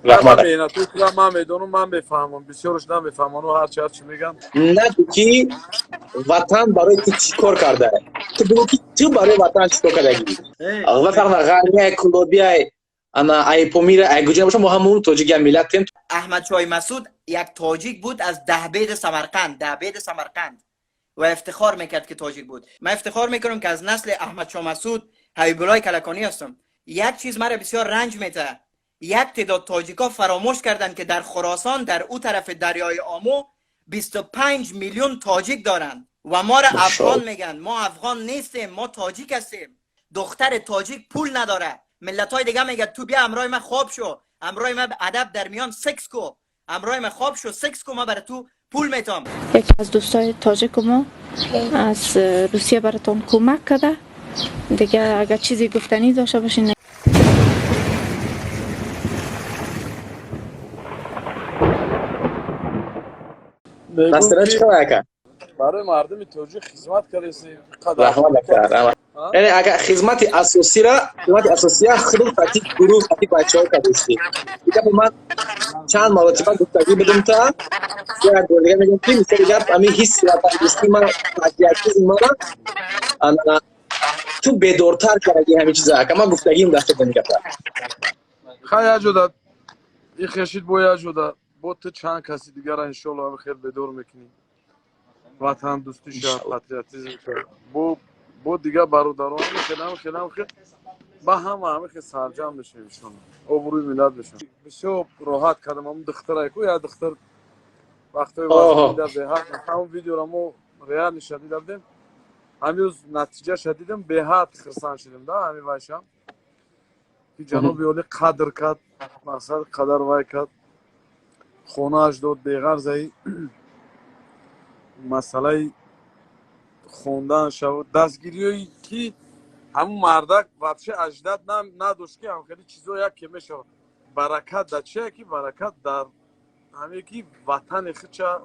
Раҳмат. Меҳнатои тура ман медонам, ман мефаҳмам, бисёрш намефаҳмам, ҳарчи ҳарчи меган. Нагӯ, ки ватан барои ту чӣ кор карда, ту бигӯ, ки ту барои ватан чӣ кор кардагӣ. Ва фарқ на ғармияй, кулобияй, ана ай Помира, ай гуҷа боша, мо ҳамон тоҷикия миллатем. Аҳмадшоҳи Масуд як тоҷик буд аз Даҳбеди Самарқанд, Даҳбеди Самарқанд, ва ифтихор мекард, ки тоҷик буд. Ман ифтихор мекунам, ки аз насли Аҳмадшоҳ Масуд, Ҳабибуллои Калаконӣ ҳастам. Як чиз маро бисёр ранҷ метаҳад: як теъдод тоҷикҳо фаромӯш карданд, ки дар Хуросон, дар ӯ тарафи дарёи Омӯ, 25 миллион тоҷик доранд ва моро афғон мегӯянд. Мо афғон нестем, мо тоҷик ҳастем. Духтари тоҷик пул надорад. Миллатҳои дига мегӯяд: «Ту бия, ҳамроҳи ман хоб шо, ҳамроҳи ман адаб дар миён секс ку, ҳамроҳи ман хоб шо, секс ку, ман барои ту пул метавам». Яке аз дӯстои тоҷику мо аз Русия баратон кӯмак карда. Дига агар чизе гуфтанӣ дошта бошин. Настроение чӣ хабар, ака? Барои мардуми тоҷик хизмат кардеси. Раҳмат, ака, раҳмат. Яъне, ака, хизмати асосира, хизмати асосия худум фати гурӯҳ, фати бачаҳо кардести. Гапи ман чанд маротиба гуфтагӣ будум, та як бор дига мегӯям, ки мисоли гап, ҳамин ҳисси ватандӯстӣ ман, патриотизм мана ана ту бедортар кардаги ҳамин чиза, ака. Ман гуфтагиам даста ин гапа. Хай, яҷода и хешид бо яҷода бо ту чанд каси дигара, иншоалло, ҳами хел бедор мекунӣ ватандӯстиша, патриотизмша, бо дигар бародарон хелам, хелам, хел ба ҳама ҳами хел сарҷам мешавем, иншоалло, обрӯи миллат мешавем. Бисёр роҳат кардам. Ҳамн духтара ку, як духтар вақтҳои вазида беҳад ҳамн видеоро мо реальныйша дида будем, ҳамин натиҷаша дидам, беҳад хирсанд шудем да. Ҳамин вайшам ки ҷаноби олӣ қадр кард, мақсад қадар вай кард, хонааш дод, беғарзаи масъалаи хондан шавад, дастгириҳое ки ҳамун мардак вообще ожидать надошт, ки ҳамхели чизо яке мешавад. Баракат дар чие, ки баракат дар ҳаме, ки ватани хича,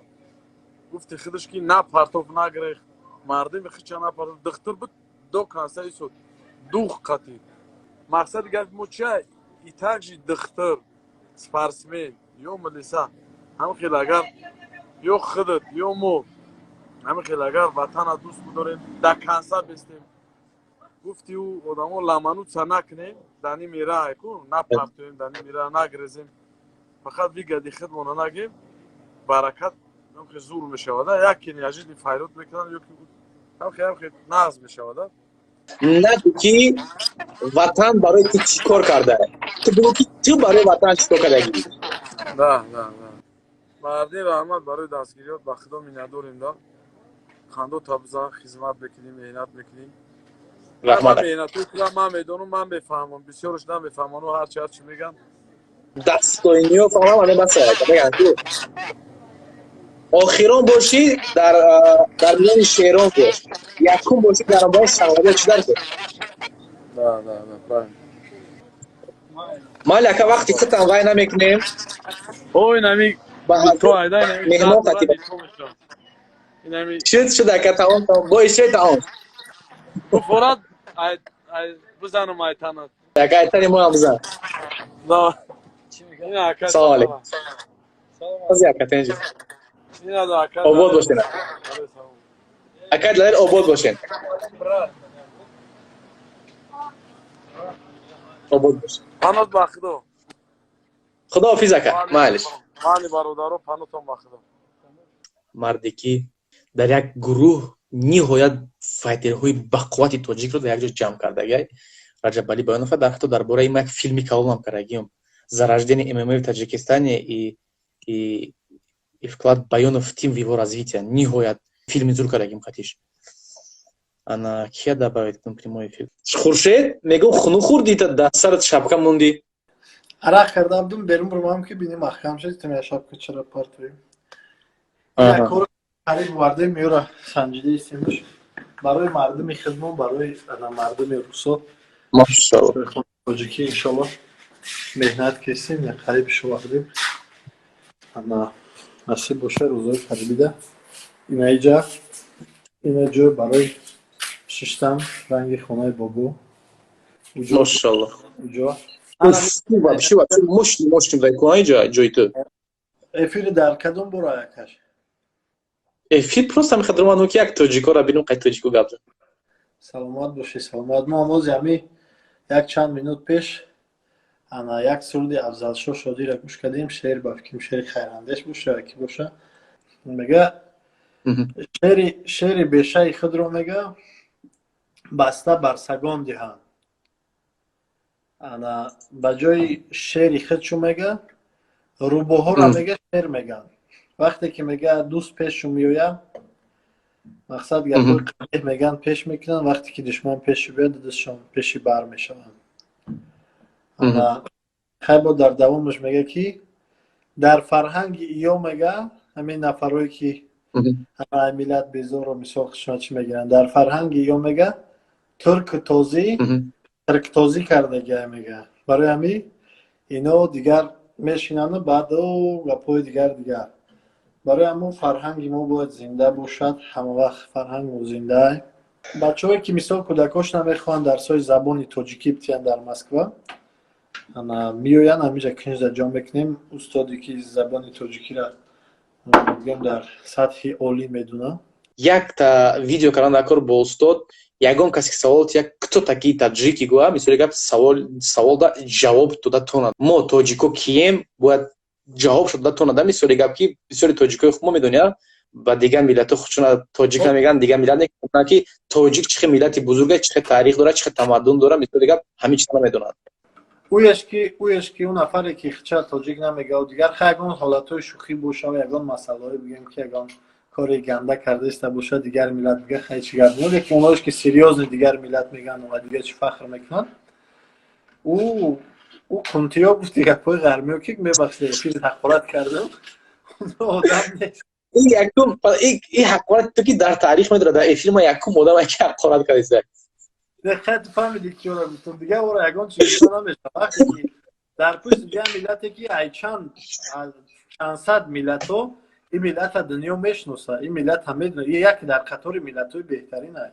гуфти худаш, ки на партов, нагрехт, мардуми хича напартов. Духтур буд, до конца исод дух қатид. Мақсади гапи мо чия? И также духтур, спортсмен ё милиса, ҳам хел агар ё худат ё мо, ҳамин хел агар ватана дӯст бидорем, до конца бестем, гуфти ӯ одамо, ломануться накунем дар ними раҳ ку, напартоем дар ними раҳ, нагрезем, фақат выгоды худмона нагем, баракат ҳамхел зур мешавада. Яке неожиданный файрод мекунанд ё ки ҳамхел нағз мешавада. Нагӯ, ки ватан барои ту чӣ кор карда, ту бигӯ, ки ту барои ватан чӣ кор кардагӣ. Да, мардин, раҳмат барои дастгириёт, ба худо миннатдорем да. Хандо табза хизмат мекунем, меҳнат мекунем. Раҳмат. Меҳнатои тура ман медонам, ман мефаҳмам, бисёрш намефаҳмам, ҳарчи ҳарчи меган. Дастоиниё фаҳмам, ане баса меган, ки охирон бошӣ дар миёни шерон бош, якум бошӣ дар амбои шағлабо, чӣ дар кор. Да, правильно. Майли, ака, вақти худтам вай намекунем. Ой, нами меҳмон қатиба шуд, шуд, ака, тамом, тамом, бо ишои тамом. Форат бизанам айтанат. Ака, айтани моам бизан. Салом алейкум, ака, тенҷи обод бошен, ака Далер, обод бошен, обод бошен. Панот ба худо. Худоҳофиз, ака, майлиш. Мани бародаро, панотон ба худо. Марде, ки дар як гурӯҳ ниҳоят файтерҳои бақуввати тоҷикро дар як ҷо ҷамъ кардагай, Раҷабалӣ Баёнов. Дар ҳатто дар бораи ма як филми калонам кардагиам, «Зарождение ММА в Таджикистане и вклад Баёнов в тим в его развитие». Ниҳоят филми зур кардагим қатиш. Ана кия добавить кун прямой эфир. Хуршед, мегӯм, хунук хӯрдӣ, та дар сарат шапка мондӣ. Арақ карда будум, берун бурмам, ки бинем маҳкам шуд, тим шапка чара партоем. Кор қариб вардем, меёра санҷида истемаш барои мардуми хидмон, барои мардуми русо. Машалло. Тоҷикӣ, иншолло, меҳнат кесем, қариб шувардем. Ана насиб боша, рӯзои қарибида инаиҷа ина ҷой барои шиштан, ранги хонаи бобо. Машалло. Уҷо. Вообще, вообще мощный, мощный дай ҷа ҷои ту. Эфири дар кадом бора, якаш? Эфир просто мехоҳам, ки як тоҷикоро бинам, қай тоҷико гап зад. Саломат бошӣ, саломат. Мо ҳамози ҳами як чанд минут пеш ана як суруди Афзалшо Шодиро гӯш кардем. Шеър, ба фикрам, шеъри хайрандеш боша, ки боша, мега: шери бешаи худро, мега, баста бар сагон диҳанд. Ана ба ҷои шери худ чӯ, мега, рӯбоҳоро, мега, шер меган. Вақте ки, мега, дӯст пешу меояд, мақсад гапҳои қабеҳ меган, пеш мекунанд. Вақте ки душман пеши биёяд, дастшон пеши бар мешаванд. Хайбо дар давомаш мега, ки дар фарҳанги иё, мега, ҳамин нафарое ки миллат безорро, мисол, хушона чӣ мегиранд, дар фарҳанги иё, мега, турку тозӣ турктозӣ кардагия, мега. Барои ҳамин ино дигар мешинану баъд гапҳои дигар дигар. Барои ҳамун фарҳанги мо бояд зинда бошад ҳамавақт. Фарҳанг мо зинда. Бачаҳое ки, мисол, кӯдакош намехоҳанд дарсҳои забони тоҷикӣ битиҳанд дар Москва, меоянд, ҳамиҷа кунҷда ҷо мекунем. Устоде ки забони тоҷикиро, бигӯем, дар сатҳи олӣ медонад. Якта видео кардан дар кор бо устод. Ягон касе ки савол як «Кто такие таджики?» гӯя, мисоли гап, савол да ҷавоб дода тонад. Мо тоҷико кием, бояд ҷавоб дода тонада. Мисоли гап, ки бисёри тоҷикои худ мо медонем, ба дигар миллатҳо худшона тоҷик намегӯянд, дигар миллат мекунанд, ки тоҷик чӣ хел миллати бузурга, чӣ хел таърих дорад, чӣ хел тамаддун дорад. Мисоли гап, ҳамин чиза намедонанд. Ӯяш ки ӯ нафаре ки хча тоҷик намега, дигар ха ягон ҳолатҳои шӯхӣ боша, ягон масъалаҳое, бигӯем, ки ягон кори ганда кардаиста бошад, дигар миллат мега, хай, чӣ гап не. Лекин оноеш ки серьёзный дигар миллат мегӯянд ва дигар чӣ фахр мекунанд, ӯ қунтиё гуфти гапҳои ғармиё, ки мебахшед, эфир ҳақорат кардам, одам нест. Ин якум ин ҳақорат ту ки дар таърих медорад, дар эфир ма якум одам ки ҳақорат кардиста. Хай, ту фаҳмиди, киёра гуфтам. Дигар ора ягон чиз гуфта намешавад. Вақте ки дар пушти дигар миллате ки ай чанд чандсад миллатҳо ин миллата дунё мешиноса, ин миллата медона, ин яке дар қатори миллатҳои беҳтарин ай.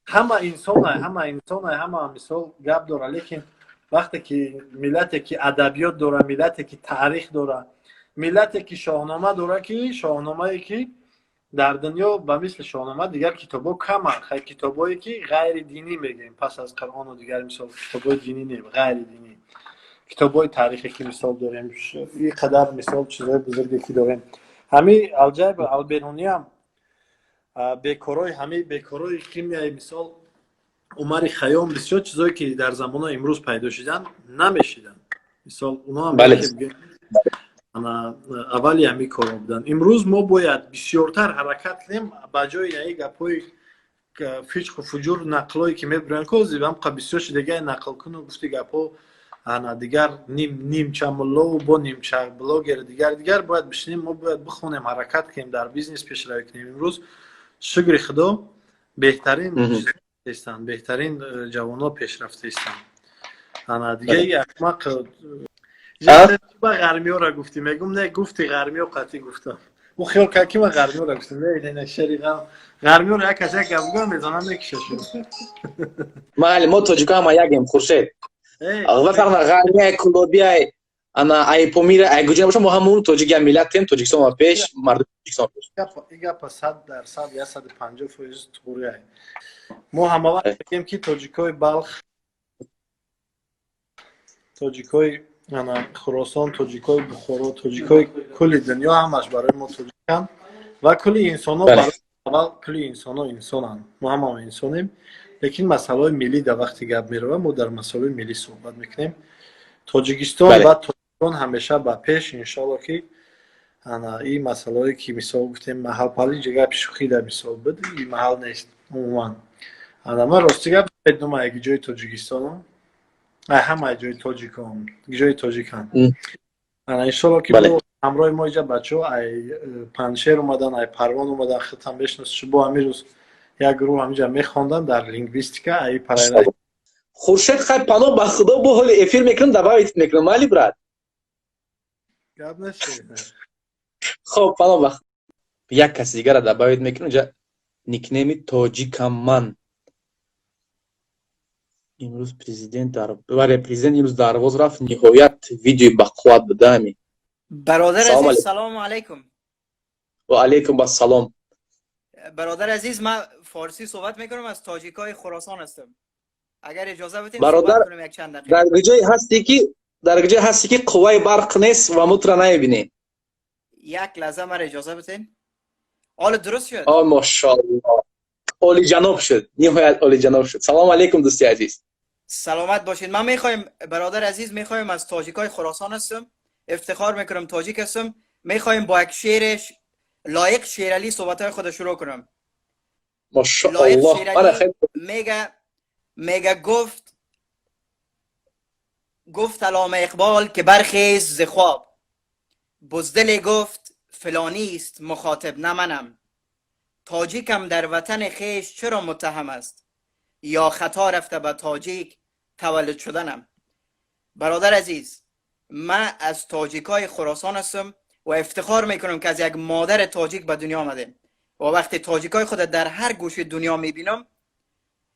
Ҳама инсонай, ҳама инсонай, ҳама, мисол, гап дора. Лекин вақте ки миллате ки адабиёт дора, миллате ки таърих дора, миллате ки Шоҳнома дора, ки Шоҳномае ки дар дунё ба мисли Шоҳнома дигар китобҳо каманд. Хай, китобҳое ки ғайри динӣ мегӯем, пас аз Қуръону дигар, мисол, китобҳои динӣ не, ғайри динӣ китобҳои таърихе ки, мисол, дорем, ин қадар, мисол, чизҳои бузурге ки дорем. Ҳами Алҷабр Алберуниам бекорои, ҳами бекорои химияи, мисол, Умари Хайём, бисёр чизое ки дар замонаи имрӯз пайдо шиданд, намешиданд. Мисол, оно аввали ҳами корро буданд. Имрӯз мо бояд бисёртар ҳаракат кунем, ба ҷои яи гапҳои фичқу фуҷур, нақлое ки мебуранд, козибамқа бисёр шидагай нақлкуну гуфти гапҳо. Ана дигар нимча муллову бо нимча блогер, дигар дигар. Бояд бишинем, мо бояд бихонем, ҳаракат кунем, дар бизнес пешравӣ кунем. Имрӯз, шукри Худо, беҳтарин истанд, беҳтарин ҷавонҳо пешрафта истанд. Ана дигаи ахмақ ба ғармиёра гуфтӣ, мегум, не, гуфти ғармиё қатъӣ гуфтам. Ӯ хиёл кард, ки ман ғармиёра гуфтам. Не, не, шери ғармиёра як кас як гап гӯям, мезанам, мекушашон. Майли, мо тоҷико ҳама якем, Хуршед. Ва фарқ на ғармия, кулобия, ана ай Помира, ай гуҷа боша, мо ҳамон тоҷик, як миллатем. Тоҷикистон ва пеш, мардуми Тоҷикистон пеш. Ин гапа 100%, 150% туғри. Мо ҳамавақт мегӯем, ки тоҷикои Балх, тоҷикои ана Хуросон, тоҷикои Бухоро, тоҷикои кулли дунё, ҳамаш барои мо тоҷиканд ва кулли инсонҳо. Аввал кулли инсонҳо инсонанд, мо ҳамамо инсонем. Лекин масъалаҳои миллӣ дар вақти гап меравад, мо дар масъалаҳои миллӣ суҳбат мекунем. Тоҷикистон ва тоҷикон ҳамеша ба пеш, иншоалло. Ки ана ин масъалаҳое ки, мисол, гуфтем, маҳалпалӣ, гапи шӯхӣ дар мисол буд, ин маҳал нест умуман. Ана ман, рости гап, медонам ай ҷои Тоҷикистонам, ай ҳамаи ҷои тоҷикон, ҷои тоҷиканд. Ана иншоалло, ки ҳамроҳи мо иҷа бачаҳо ай Панҷшер омадан, ай Парвон омадан, худтам бешинос. Бо ҳамин рӯз як гурӯҳ ҳаминҷа мехонданд дар лингвистика, ай параллел. Хуршед, хай, пано ба Худо, бо ҳоли эфир мекунам, добавить мекунам, майли, брат? Гап нест. Хоб, пано ба як каси дигара добавить мекунам. Инҷа никнеми «Тоҷикам ман». Имрӯз президент дар, бале, президент имрӯз Дарвоз рафт. Ниҳоят видеои бақувват буда ами. Бародар азиз, салому алайкум. Ва алайкум ассалом. Бародар азиз, ман форсӣ суҳбат мекунам, аз тоҷикои Хуросон ҳастам. Агар иҷоза бидин, бародар, як чанд дақиқа. Дар куҷое ҳастӣ, ки қувваи барқ нест ва мо тура намебинем? Як лаҳза мара иҷоза бидин. Ҳоло дуруст шуд? О, мошоалло, олиҷаноб шуд, ниҳоят олиҷаноб шуд. Салому алайкум, дӯсти азиз. Саломат бошед. Ман мехоҳем, бародар азиз, мехоҳем, аз тоҷикои Хуросон ҳастам, ифтихор мекунам тоҷик ҳастам. Мехоҳем бо як шеъреш Лоиқ Шералӣ суҳбатҳои худро шурӯъ кунам. Мошоалло. Мега гуфт Аллома Иқбол, ки бархез зи хоб, буздиле гуфт: фалонист мухотиб, на манам. Тоҷикам дар ватани хеш чаро муттаҳам аст, ё хато рафта ба тоҷик таваллуд шуданам? Бародар азиз, ман аз тоҷикои Хуросон ҳастам ва ифтихор мекунам, ки аз як модари тоҷик ба дунё омадем. Ва вақте тоҷикои худа дар ҳар гӯшаи дунё мебинам,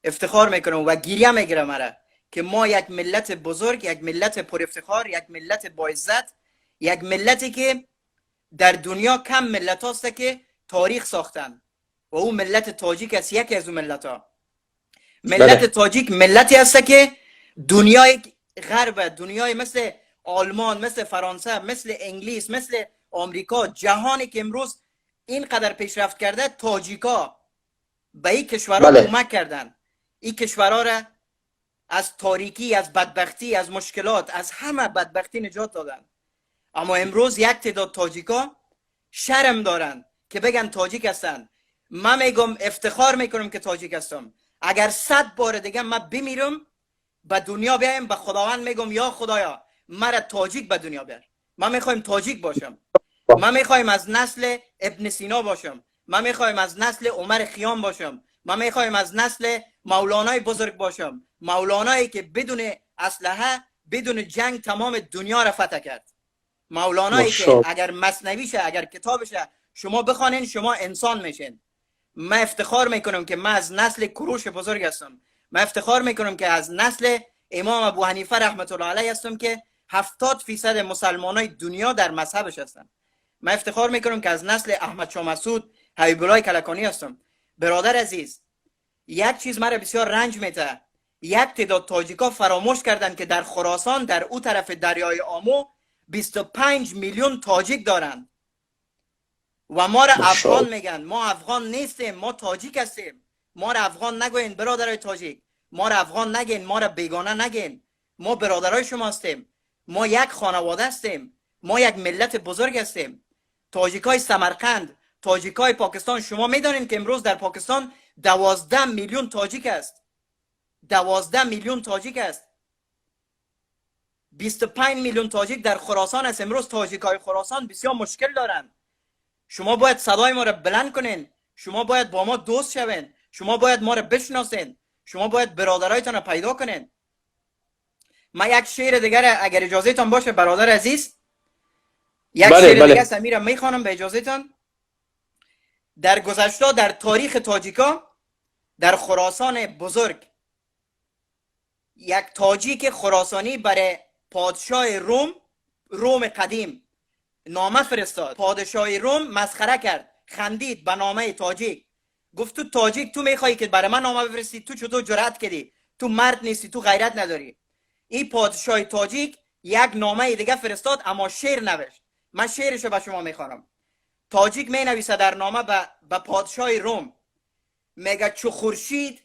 ифтихор мекунам ва гиря мегирам мара, ки мо як миллати бузург, як миллати пурафтихор, як миллати боиззат, як миллате ки дар дунё кам миллат ҳаст, ки таърих сохтанд, ва ӯ миллати тоҷик аст, яке аз ӯ миллатҳо. Миллати тоҷик миллате аст, ки дунёи ғарб, дунёи мисли олмон, мисли фаронса, мисли англис, мисли омрико, ҷаҳоне ки имрӯз ин қадар пешрафт карда, тоҷика ба ин кишварҳо кӯмак карданд. Ин кишварҳоро аз торикӣ, аз бадбахтӣ, аз мушкилот, аз ҳама бадбахтӣ наҷот доданд. Аммо имрӯз як теъдод тоҷика шарм доранд, ки биган тоҷик ҳастанд. Ман мегум, ифтихор мекунам, ки тоҷик ҳастам. Агар 100 бор дига ман бимирам, ба дунё биёем, ба Худованд мегум: ё Худоё, мара тоҷик ба дунё биёр. Ман мехоҳем тоҷик бошам. Ман мехоҳем аз насли Ибн Сино бошам. Ман мехоҳем аз насли Умар Хиём бошам. Ман мехоҳем аз насли Мавлонои бузург бошам, Мавлоное ки бидуни аслиҳа, бидуни ҷанг тамоми дунё ра фатҳ кард, Мавлоное ки агар маснавиша, агар китобша шумо бихонین, шумо инсон мешин. Ман ифтихор мекунам, ки ман аз насли Куруши бузург ҳастам. Ман ифтихор мекунам, ки аз насли Имом Абу Ҳанифа раҳматуллоҳ алайҳ ҳастам, ки 70% мусалмонои дунё дар мазҳабаш ҳастанд. Ман ифтихор мекунам, ки аз насли Аҳмад Шоҳ Масуд, Ҳабибуллоҳи Калаконӣ ҳастам. Бародар азиз, як чиз маро бисёр ранҷ метаҳад. Як теъдод тоҷикҳо фаромӯш карданд, ки дар Хуросон, дар ӯ тарафи дарёи Омӯ, 25 миллион тоҷик доранд ва моро афғон мегӯянд. Мо афғон нестем, мо тоҷик ҳастем. Моро афғон нагӯен, бародарои тоҷик. Моро афғон нагӯен, моро бегона нагӯен. Мо бародарои шумо ҳастем. Мо як хонавода ҳастем. Мо як миллати бузург ҳастем. Тоҷикҳои Самарқанд, тоҷикҳои Покистон, шумо медонед, ки имрӯз дар Покистон 12 миллион тоҷик аст. 12 миллион тоҷик аст. 25 миллион тоҷик дар Хуросон аст. Имрӯз тоҷикҳои Хуросон бисёр мушкил доранд. Шумо бояд садои моро баланд кунед. Шумо бояд бо мо дӯст шавед. Шумо бояд моро бишносед. Шумо бояд бародаройтонро пайдо кунед. Ман як шеъри дигар, агар иҷозатон боше, бародар азиз, як шеъри дига аст, амира мехонам ба иҷозатон. Дар гузашта, дар таърихи тоҷикҳо, дар Хуросони бузург як тоҷики хуросонӣ барои подшоҳи Рум, Руми қадим, нома фиристод. Подшоҳи Рум масхара кард, хандид ба номаи тоҷик. Гуфт: ту тоҷик, ту мехоҳӣ, ки барои ман нома бифиристӣ? Ту чутур ҷуръат кардӣ? Ту мард нестӣ, ту ғайрат надорӣ. Ин подшоҳи тоҷик як номаи дига фиристод, аммо шеър навишт. Ман шеърашо ба шумо мехонам. Тоҷик менависад дар нома ба подшоҳи Рум, мега: чу хуршид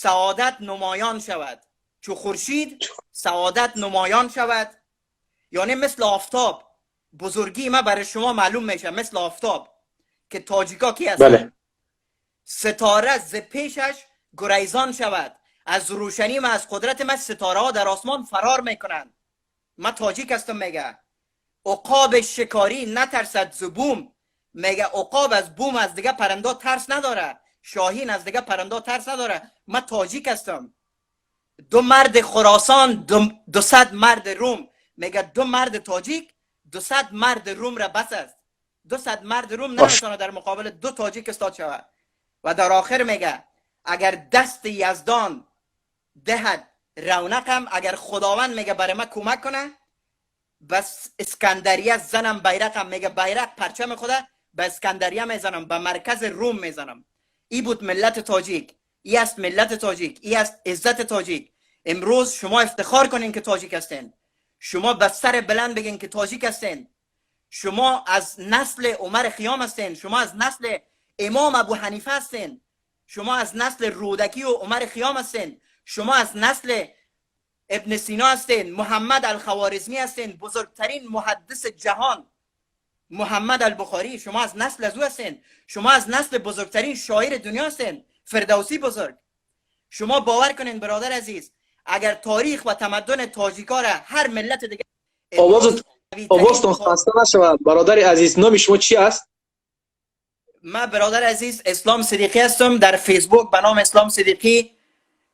саодат намоён шавад, чу хуршид саодат намоён шавад, яъне мисли офтоб бузургии ма барои шумо маълум мешавад, мисли офтоб, ки тоҷика ки ҳастанд. Ситора з пешаш гурезон шавад. Аз рӯшанӣ ма, аз қудрати ма ситораҳо дар осмон фарор мекунанд. Ма тоҷик ҳастам. Мега: уқоби шикорӣ натарсад з бум. Мега, уқоб аз бум, аз дига парандо тарс надора. Шоҳин аз дига парандо тарс надора. Ма тоҷик ҳастам. Ду марди Хуросон, 200 марди Рум. Мега, ду марди тоҷик 200 марди Рум ра бас аст. 200 марди Рум наметавонад дар муқобили ду тоҷик истод шавад. Ва дар охир мега: агар дасти Яздон диҳад. رونقم اگر خداوند میگه برای من کمک کنه، بس اسکندریه زنم بیرقم. میگه بیرق، پرچم خوده به اسکندریه میزنم، به مرکز روم میزنم. ای بود ملت تاجیک، ای است ملت تاجیک، ای است عزت تاجیک. امروز شما افتخار کنین که تاجیک هستین. شما به سر بلند بگین که تاجیک هستین. شما از نسل عمر خیام هستین، شما از نسل امام ابو حنیفه هستین، شما از نسل رودکی و عمر خیام هستین، شما از نسل ابن سینا هستین، محمد الخوارزمی هستین، بزرگترین محدث جهان محمد البخاری، شما از نسل از او هستین. شما از نسل بزرگترین شاعر دنیا هستین، فردوسی بزرگ. شما باور کنین برادر عزیز، اگر تاریخ و تمدن تاجیکا را هر ملت دیگه овозтон хаста нашавад, бародари азиз. Номи шумо чӣ аст? من برادر عزیز اسلام صدیقی هستم. در فیسبوک به نام اسلام صدیقی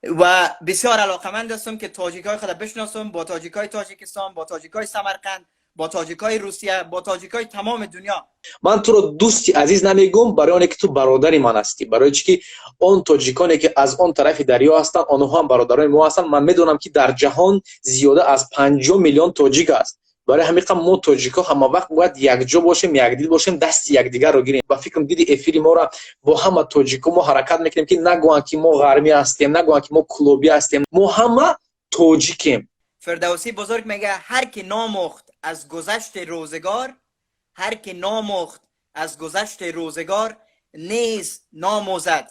و بسیار علاقمند هستم که تاجیک های خود بشناسم، با تاجیک های تاجیکستان، با تاجیک های سمرقند، با تاجیک های روسیه، با تاجیک های تمام دنیا. Ман туро дӯсти азиз намегӯм, барои оне ки ту бародари ман ҳастӣ, барои чӣ ки он тоҷиконе ки аз он тарафи дарё ҳастанд, онҳо ҳам бародарони мо ҳастанд. Ман медонам, ки дар ҷаҳон зиёда аз 50 миллион тоҷик аст. Барои ҳамин қадр мо тоҷикҳо ҳама вақт бояд якҷо бошем, якдил бошем, дасти якдигарро гирем. Ба фикрам, диди эфири моро бо ҳама тоҷикҳо мо ҳаракат мекунем, ки нагӯянд, ки мо ғармӣ ҳастем, нагӯянд, ки мо кулобӣ ҳастем. Мо ҳама тоҷикем. فردوسی بزرگ میگه: هر کی ناموخت از گذشت روزگار، هر کی ناموخت از گذشت روزگار، نیز ناموزد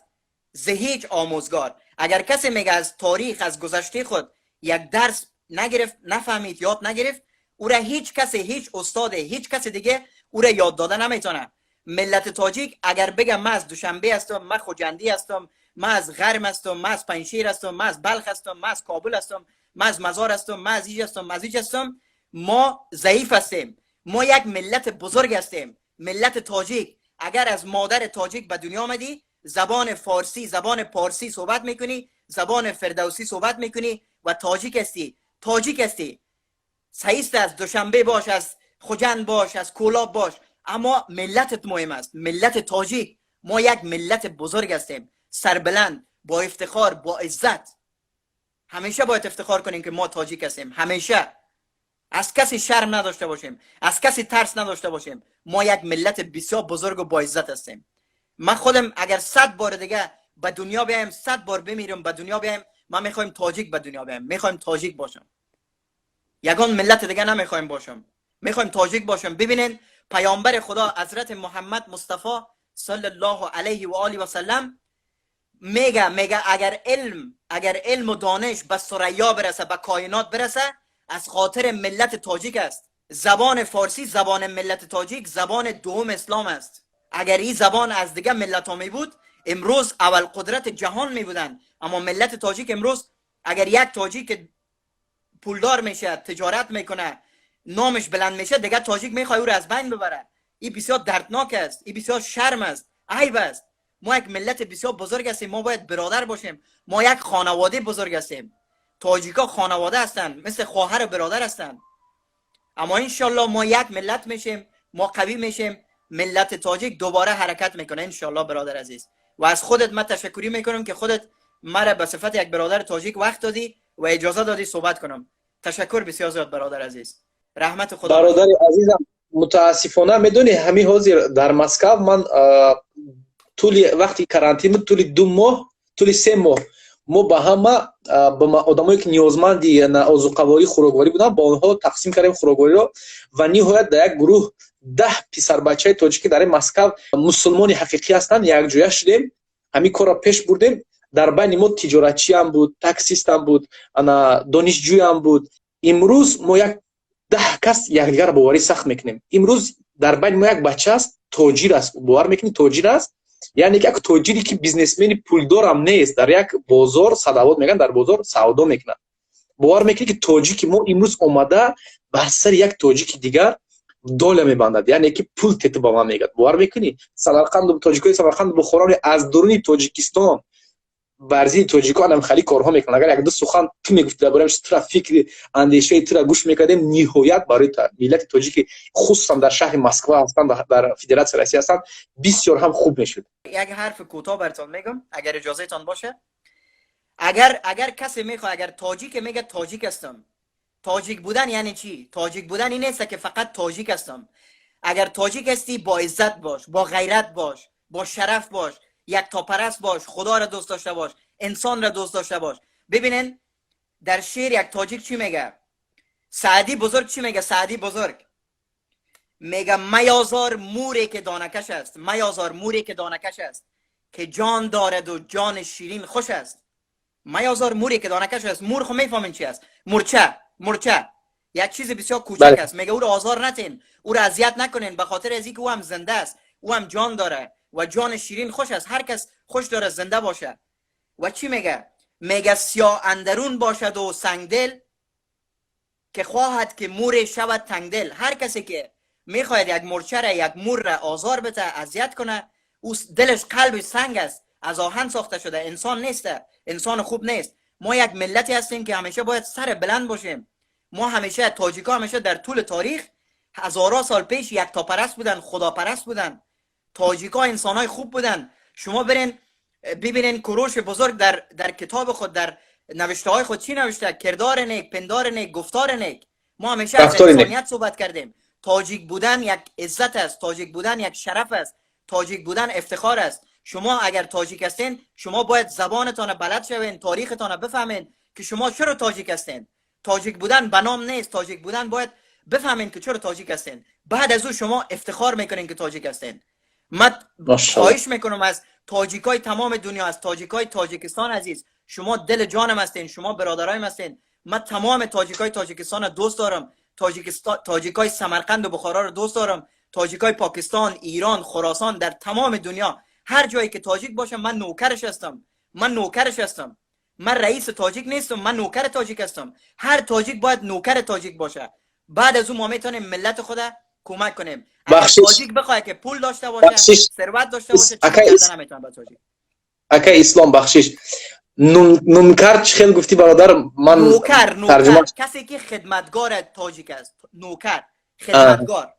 ز هیچ آموزگار. اگر کسی میگه از تاریخ، از گذشته خود یک درس نگرفت، نفهمید، یاد نگرفت، او را هیچ کسی، هیچ استاد، هیچ کسی دیگه او را یاد داده نمیتونه. ملت تاجیک اگر بگم من از دوشنبه هستم، من خوجندی هستم، من از غرم هستم، من از پنجشیر هستم، من از بلخ هستم، من از کابل هستم، من از مزار هستم، من از ایج هستم، من از ایج هستم، ما ضعیف هستیم. ما یک ملت بزرگ هستیم. ملت تاجیک، اگر از مادر تاجیک به دنیا آمدی، زبان فارسی، زبان پارسی صحبت میکنی، زبان فردوسی صحبت میکنی و تاجیک هستی، تاجیک هستی. صحیح است، از دوشنبه باش، از خجند باش، از کولاب باش، اما ملتت مهم است. ملت تاجیک، ما یک ملت بزرگ هستیم، سربلند، با افتخار، با عزت. همیشه باید افتخار کنیم که ما تاجیک هستیم. همیشه از کسی شرم نداشته باشیم، از کسی ترس نداشته باشیم. ما یک ملت بسیار بزرگ و با عزت هستیم. من خودم اگر 100 بار دیگه به دنیا بیایم، 100 بار بمیرم به دنیا بیایم، من میخوایم تاجیک به دنیا بیایم، میخوایم تاجیک باشم. یگان ملت دیگه نمیخوایم باشم، میخوایم تاجیک باشم. ببینین، پیامبر خدا حضرت محمد مصطفی صلی الله علیه و آله و سلم میگه اگر علم و دانش به ثریا برسه، به کائنات برسه، از خاطر ملت تاجیک است. زبان فارسی، زبان ملت تاجیک، زبان دوم اسلام است. اگر این زبان از دیگه ملت ها می بود، امروز اول قدرت جهان می بودن. اما ملت تاجیک امروز اگر یک تاجیک پولدار میشه، تجارت میکنه، نامش بلند میشه، دیگه تاجیک میخواد او رو از بین ببره. این بسیار دردناک است، این بسیار شرم است، عیب است. ما یک ملت بسیار بزرگ هستیم. ما باید برادر باشیم. ما یک خانواده بزرگ هستیم. تاجیکا خانواده هستند، مثل خواهر و برادر هستند. اما انشالله ما یک ملت میشیم، ما قوی میشیم. ملت تاجیک دوباره حرکت میکنه انشالله. برادر عزیز، و از خودت من تشکری میکنم که خودت مرا به صفت یک برادر تاجیک وقت دادی و اجازه دادی صحبت کنم. تشکر بسیار زیاد برادر عزیز، رحمت خدا. Бародари азизам, мутаассифона, медонӣ, ҳамин ҳозир дар Москав ман тӯли вақти карантин буд, тӯли 2 моҳ, тӯли 3 моҳ мо ба ҳама ба одамое ки ниёзманди озуқаворӣ, хӯрокворӣ буданд, ба онҳо тақсим кардем хӯроквориро. Ва ниҳоят дар як гурӯҳ 10 писарбачаи тоҷикӣ дар ин Москав, мусулмони ҳақиқӣ ҳастанд, якҷоя шудем, ҳамин корро пеш бурдем. Дар байни мо тиҷоратчиам буд, таксистам буд, ана донишҷӯям буд. Имрӯз мо як 10 кас якдигарро боварӣ сахт мекунем. Имрӯз дар байни мо як бача аст, тоҷир аст. Бовар мекунӣ, тоҷир аст? Яъне як тоҷире ки бизнесмени пулдорам нест, дар як бозор, садовод мегӯянд, дар бозор савдо мекунад. Бовар мекунӣ, ки тоҷики мо имрӯз омада бар сари як тоҷики дигар доля мебандад, яъне ки пул тету ба ман мегӯяд. Бовар мекунӣ, Самарқанду тоҷикои Самарқанду Бухоро, аз дуруни Тоҷикистон бар зидди тоҷико анам хали корҳо мекунанд. Агар якду сухан ту мегуфти дар бораи тура, фикри андешаи тура гӯш мекардем, ниҳоят барои миллати тоҷики, хусусан дар шаҳри Москва ҳастанд, дар Федератсияи Россия ҳастанд, бисёр ҳам хуб мешуд. یک حرف کوتاه براتون میگم اگر اجازهتان باشه. اگر کسی میخواد، اگر تاجیک میگه تاجیک هستم، تاجیک بودن یعنی چی؟ تاجیک بودن این نیست که فقط تاجیک هستم. اگر تاجیک هستی با عزت باش، با غیرت باش، با شرف باش، یکتاپرست باش، خدا را دوست داشته باش، انسان را دوست داشته باش. ببینین در شعر یک تاجیک چی میگه؟ سعدی بزرگ چی میگه؟ سعدی بزرگ میگه میازار موری که دانکش است، میازار موری که دانکش است، که جان دارد و جان شیرین خوش است. میازار موری که دانکش است. مور خو میفهمین چی است؟ مورچه، مورچه یک چیز بسیار کوچک است. میگه او رو آزار نتین، او رو اذیت نکنین، به خاطر از اینکه او هم زنده است، او هم جان داره و جان شیرین خوش است. هر کس خوش داره زنده باشه. و چی میگه؟ میگه سیاه اندرون باشد و سنگدل، که خواهد که مور شود تنگدل. هر کسی که میخواهد یک مورچه را، یک مور را آزار بده، اذیت کنه، او دلش، قلبش سنگ است، از آهن ساخته شده، انسان نیست، انسان خوب نیست. ما یک ملتی هستیم که همیشه باید سر بلند باشیم. ما همیشه، تاجیکا همیشه در طول تاریخ هزارها سال پیش یکتاپرست بودن، خداپرست بودن. تاجیکا انسانهای خوب بودن. شما برین ببینین کوروش بزرگ در کتاب خود، در نوشته های خود چی نوشته؟ کردار نیک، پندار نیک، گفتار نیک. ما همیشه از انسانیت صحبت کردیم. تاجیک بودن یک عزت است، تاجیک بودن یک شرف است، تاجیک بودن افتخار است. شما اگر تاجیک هستین، شما باید زبانتان بلد شوین، تاریختان بفهمین که شما چرا تاجیک هستین. تاجیک بودن به نام نیست، تاجیک بودن باید بفهمین که چرا تاجیک هستین. بعد از او شما افتخار میکنین که تاجیک هستین. من خواهش میکنم از تاجیکای تمام دنیا، از تاجیکای تاجیکستان عزیز، شما دل جانم هستین، شما برادرایم هستین. من تمام تاجیکای تاجیکستان رو دوست دارم، تاجیکای سمرقند و بخارا رو دوست دارم، تاجیکای پاکستان، ایران، خراسان، در تمام دنیا هر جایی که تاجیک باشه من نوکرش هستم. من نوکرش هستم. من رئیس تاجیک نیستم، من نوکر تاجیک هستم. هر تاجیک باید نوکر تاجیک باشه. بعد از اون ما میتونیم ملت خود کمک کنیم. اگر تاجیک بخواد که پول داشته باشه، ثروت داشته باشه، چیزی نمیتونه به تاجیک. اکا اسلام بخشش، نونکر چی خیلی گفتی برادر؟ من نوکر، نوکر کسی که خدمتگار تاجیک است. نوکر، خدمتگار،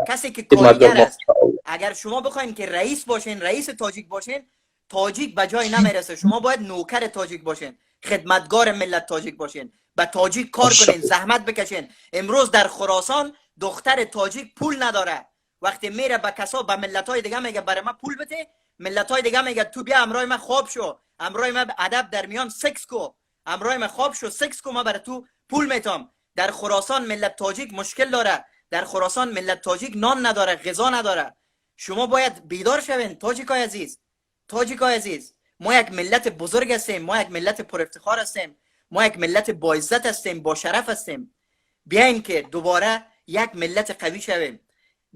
کسی که کارگر است. اگر شما بخواین که رئیس باشین، رئیس تاجیک باشین، تاجیک به جای نمیرسه. شما باید نوکر تاجیک باشین، خدمتگار ملت تاجیک باشین، به تاجیک کار کنین، زحمت بکشین. امروز در خراسان دختر تاجیک پول نداره. وقتی میره به کسا، به ملت‌های دیگه میگه برای من پول بده، ملت‌های دیگه میگه تو بیا امرای من خواب شو، امرای من ادب در میان سکس کو، امرای من خواب شو، سکس کو، من برای تو پول میتم. در خراسان ملت تاجیک مشکل داره. در خراسان ملت تاجیک نان نداره، غذا نداره. شما باید بیدار شوین تاجیکای عزیز. تاجیکای عزیز، ما یک ملت بزرگ هستیم، ما یک ملت پر افتخار هستیم، ما یک ملت با عزت هستیم، با شرف هستیم. بیاین که دوباره یک ملت قوی شویم.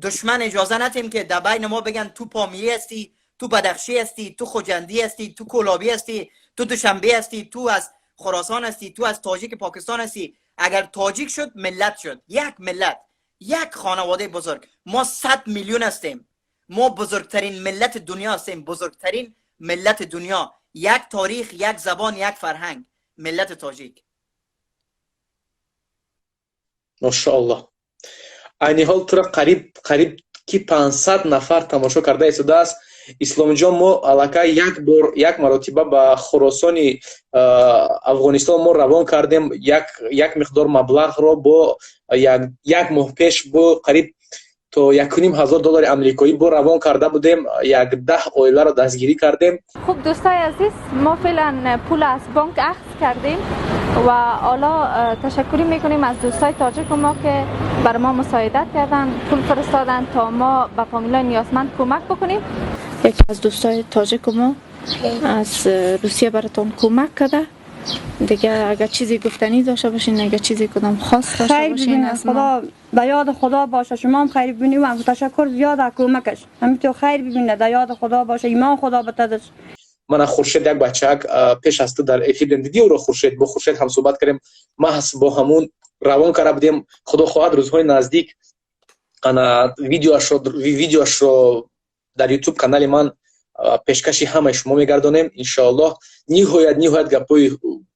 دشمن اجازه ندیم که در بین ما بگن تو پامیری هستی، تو بدخشی هستی، تو خوجندی هستی، تو کولابی هستی، تو دوشنبه هستی، تو از خراسان هستی، تو از تاجیک پاکستان هستی. اگر تاجیک شد ملت شد، یک ملت، یک خانواده بزرگ. ما 100 میلیون هستیم. ما بزرگترین ملت دنیا هستیم، بزرگترین ملت دنیا. یک تاریخ، یک زبان، یک فرهنگ، ملت تاجیک. ماشاءالله. айни ҳол тура қариб ки 500 нафар тамошо карда истодааст. Исломҷон, мо аллакай як бор, як маротиба ба Хуросони Афғонистон мо равон кардем як миқдор маблағро, бо як моҳ пеш бо қариб то 1,5 ҳазор доллари амрикоӣ бо равон карда будем, як 10 оиларо дастгирӣ кардем. خب دوستای عزیز، ما فعلا پول از بانک اخذ کردیم و حالا تشکری میکنیم از دوستای تاجیک ما که بر ما مساعدت کردن، پول فرستادن تا ما به فامیلای نیازمند کمک بکنیم. یکی از دوستای تاجیک ما از روسیه براتون کمک کرده. دیگه اگر چیزی گفتنی داشته باشین، اگر چیزی کدام خاص داشته خیر باشین ببینه از ما. خدا به یاد خدا باشه. شما هم خیر ببینی و هم تشکر زیاد از کمکش. همینطور خیر ببینه، در یاد خدا باشه، ایمان خدا بتدش. Мана Хуршед як бачаак пеш аз ту дар эфир дидӣ ӯро, Хуршед, бо Хуршед ҳам суҳбат кардем. Маҳз бо ҳамун равон карда будем. Худо хоҳад, рӯзҳои наздик ана видеоашро дар Ютуб канали ман пешкаши ҳамаи шумо мегардонем, иншоаллоҳ. Ниҳоят гапҳои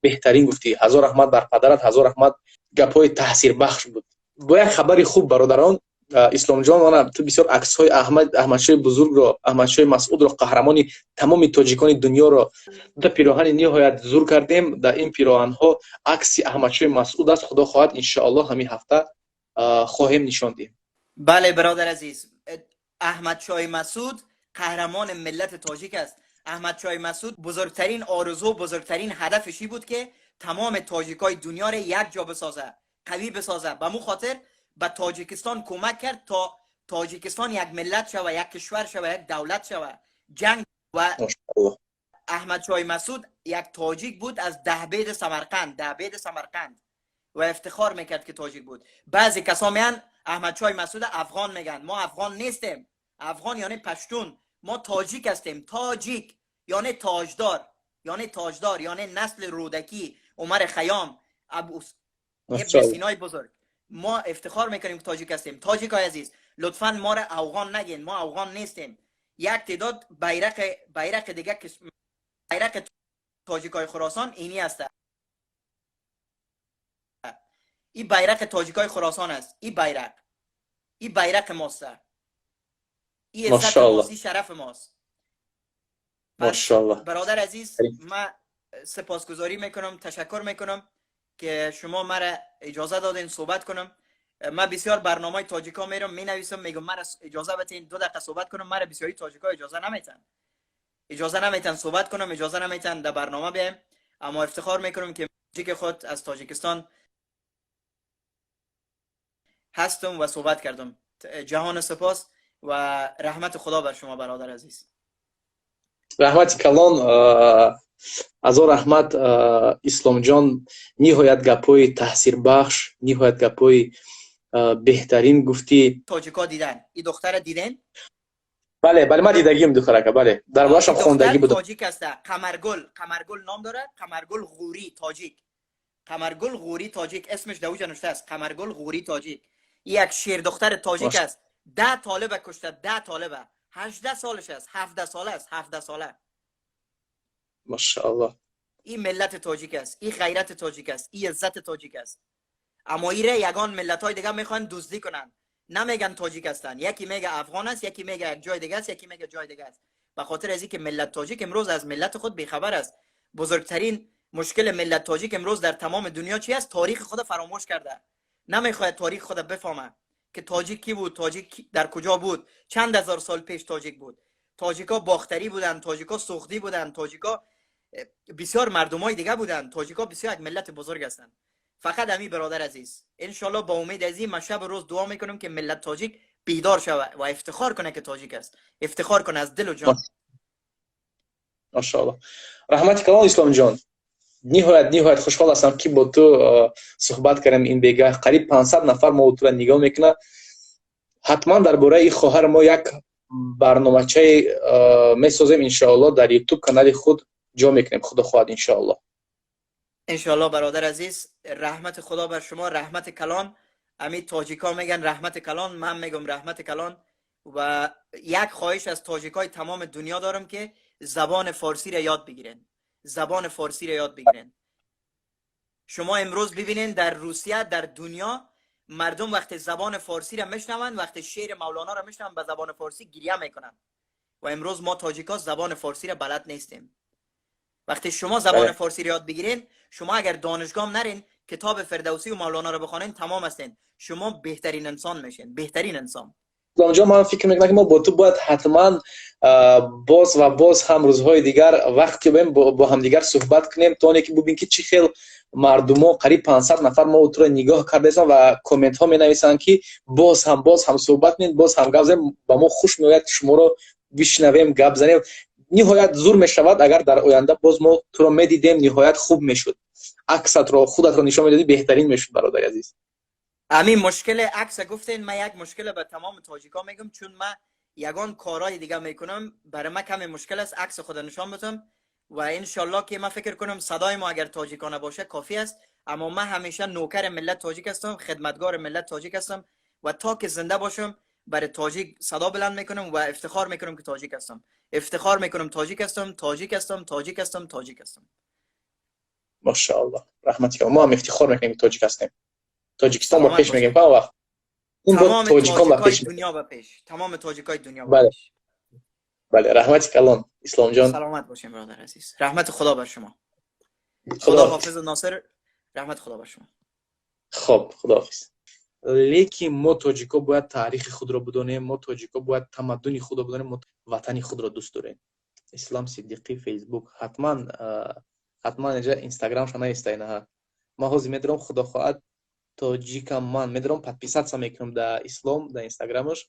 беҳтарин гуфтӣ. Ҳазор раҳмат бар падарат, ҳазор раҳмат, гапҳои таъсирбахш буд. Бо як хабари хуб, бародарон. Исломҷон, мана ту бисёр аксҳои Аҳмадшоҳи бузургро, Аҳмадшоҳи Масъудро, қаҳрамони тамоми тоҷикони дунёро, дута пироҳани ниҳоят зур кардем. Дар ин пироҳанҳо акси Аҳмадшоҳи Масъуд аст. Худо хоҳад, иншоаллоҳ, ҳамин ҳафта хоҳем нишон диҳем. Бале, бародар азиз, Аҳмадшоҳи Масъуд қаҳрамони миллати тоҷик аст. Аҳмадшоҳи Масъуд бузургтарин орзу, бузургтарин ҳадафаш ин буд, ки тамоми тоҷикои дунёро як ҷо бисозад, қавӣ бисозад. Ба му хотир ба Тоҷикистон кӯмак кард, то Тоҷикистон як миллат шава, як кишвар шава, як давлат шава. Ҷанг ва Аҳмадшоҳи Масъуд як тоҷик буд аз Даҳбеди Самарқанд, Даҳбеди Самарқанд, ва ифтихор мекард, ки тоҷик буд. Баъзе касо меян, Аҳмадшоҳи Масъуд афғон меган. Мо афғон нестем. Афғон яъне паштун. Мо тоҷик ҳастем. Тоҷик яъне тоҷдор, яъне тоҷдор, яъне насли Рӯдакӣ, Умар Хайём, Абу Ибн Синои бузург. Мо ифтихор мекунем, ки тоҷик ҳастем. Тоҷикои азиз, лутфан моро афғон нагин. Мо афғон нестем. Як теъдод байрақи дига, байрақи тоҷикои Хуросон ини аст. Ин байрақи тоҷикои Хуросон аст. Ин байрақи мост, ин иззати мост, ин шарафи мост. Мошаллоҳ. Бародар азиз, ман сипосгузорӣ мекунам, ташаккур мекунам, ки шумо мара иҷоза додин суҳбат кунам. Ман бисёр барномаи тоҷико мерам, менависам, мегӯм, мара иҷоза битин 2 дақиқа суҳбат кунам. Мара бисёри тоҷико иҷоза наметан, иҷоза наметан суҳбат кунам, иҷоза наметан дар барнома бием. Аммо ифтихор мекунам, ки тоҷики худ аз Тоҷикистон ҳастам ва суҳбат кардам. Ҷаҳони сипос ва раҳмати Худо бар шумо, бародар азиз. Раҳмати калон, ҳазор раҳмат, Исломҷон. Ниҳоят гапҳои таъсирбахш, ниҳоят гапҳои беҳтарин гуфтӣ. Тоҷико дидан, и духтара диден? Бале, ман дидагиам духтарака, бале, дар борашам хондагӣ будам. Тоҷик аста. Қамаргул, Қамаргул ном дорад. Қамаргул Ғурӣ тоҷик, Қамаргул Ғурӣ тоҷик. Исмаш дар уҷа нушта аст, Қамаргул Ғурӣ тоҷик. Як шердухтари тоҷик аст. 10 толиба кушта, 10 толиба. 18 солаш аст, 17 сола аст, 17 сола. Машааллоҳ. Ин миллати тоҷик аст, ин ғайрати тоҷик аст, ин иззати тоҷик аст. Аммо ире ягон миллатҳои дигар мехоҳанд дуздӣ кунанд, намеган тоҷик ҳастанд. Яке мега афғон аст, яке мега як ҷои дига аст, яке мега ҷои дига аст. Ба хотир аз инки миллат тоҷик имрӯз аз миллати худ бехабар аст. Бузургтарин мушкили миллат тоҷик имрӯз дар тамоми дунё чи аст? Таърихи худа фаромӯш карда, намехоҳад таърихи худа бифаҳмад, ки тоҷик кӣ буд, тоҷик дар куҷо буд, чанд ҳазор сол пеш тоҷик буд. Тоҷико бохтарӣ буданд, тоҷико суғдӣ буданд, тоҷико бисёр мардумои дига буданд. Тоҷико бисёр як миллати бузург ҳастанд. Фақат ҳамин, бародар азиз. Иншоалло, ба умед аз ин ман шабу рӯз дуо мекунам, ки миллат тоҷик бедор шавад ва ифтихор кунад, ки тоҷик аст, ифтихор кунад аз дилу ҷон. Машоалло, раҳмати калон, Исломҷон. Ниҳоят хушҳол ҳастам, ки бо ту суҳбат кардем ин бегаҳ. Қариб 500 нафар мо тура нигоҳ мекунад. Ҳатман дар бораи ин хоҳар мо як барномачае месозем, иншоалло, дар Ютуб канали худ ҷо мекунем, худо хоҳад, иншоалло. Иншоалло, бародар азиз. Раҳмати Худо бар шумо, раҳмати калон. Ами тоҷикҳо меган раҳмати калон, ман мегум раҳмати калон. Ва як хоҳиш аз тоҷикҳои тамоми дунё дорам, ки забони форсиро ёд бигирен, забони форсиро ёд бигирен. Шумо имрӯз бибинен, дар Русия, дар дунё мардум вақте забони форсиро мешнаванд, вақте шеъри Мавлонаро мешнаванд ба забони форсӣ, гиря мекунанд. Ва имрӯз мо тоҷикҳо забони форсиро балад нестем. Вақте шумо забони форсиро ёд бигирен, шумо агар донишгоҳ нарен, китоби Фирдавсӣ ва Мавлонаро бихонен, тамом ҳастен. Шумо беҳтарин инсон мешен, беҳтарин инсон. Исломҷон, ман фикр мекунам, ки мо бо ту бояд ҳатман боз ва боз ҳам рӯзҳои дигар вақт ёбем, бо ҳамдигар суҳбат кунем, то оне ки бубин, ки чӣ хел мардумо, қариб 500 нафар мо туро нигоҳ кардаистанд ва комментҳо менависанд, ки боз ҳам суҳбат кунед, боз ҳам гап занем, ба мо хуш меояд шуморо бишнавем, гап занем. Ниҳоят зур мешавад, агар дар оянда боз мо туро медидем, ниҳоят хуб мешуд. Аксатро, худатро нишон медодӣ, беҳтарин мешуд, бародари азиз. Ҳамин мушкили акса гуфтен, ман як мушкиле ба тамоми тоҷикҳо мегӯм. Чун ман ягон корҳои дига мекунам, барои ман каме мушкил аст акси худа нишон بدم. Ва иншолло, ки ман фикр кунам, садои мо агар тоҷикона боша, кофӣ аст. Аммо ман ҳамеша нокари миллат тоҷик ҳастам, хидматгори миллат тоҷик ҳастам ва то ки зинда бошам, барои тоҷик садо баланд мекунам ва ифтихор мекунам, ки тоҷик ҳастам. Ифтихор мекунам, тоҷик ҳастам, тоҷик ҳастам, тоҷик ҳастам, тоҷик ҳастам. Машааллоҳ, раҳмати. Мо ҳам ифтихор мекунем, ки тоҷик ҳастем. Тоҷикистон ба пеш мегем ҳама вақт. Тамоми тоҷикои дунё ба пеш, тамоми тоҷикои дунё. Бале, бале, раҳмати калон, Исломҷон. Саломат бошем, бародар азиз, раҳмати Худо бар шумо. Худо ҳофиз, Носир, раҳмати Худо бар шумо. Хоб, худоҳофиз. Лекин мо, тоҷико, бояд таърихи худро бидонем, мо, тоҷико, бояд тамаддуни худро бидонем, мо ватани худро дӯст дорем. Ислом Сиддиқӣ, Фейсбук, ҳатман, ҳатман инҷа Инстаграмша наистайнаҳа. Ман ҳозир медорам, худо хоҳад, тоҷикам, ман медорам, подписаться мекунам да Ислом да Инстаграмаш.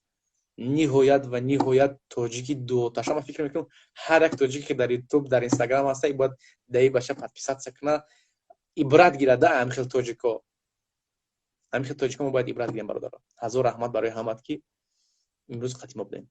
Ниҳоят ва ниҳоят тоҷики дуоташа. Ман фикр мекунам, ҳар як тоҷике ки дар Ютуб, дар Инстаграм ҳаста, бояд да и баша подписаться куна, ибрат гирад да ҳамин хел тоҷико. Ҳамин хел тоҷико мо бояд ибрат гирем. Бародаро, ҳазор раҳмат барои ҳамат, ки имрӯз қати мо будем.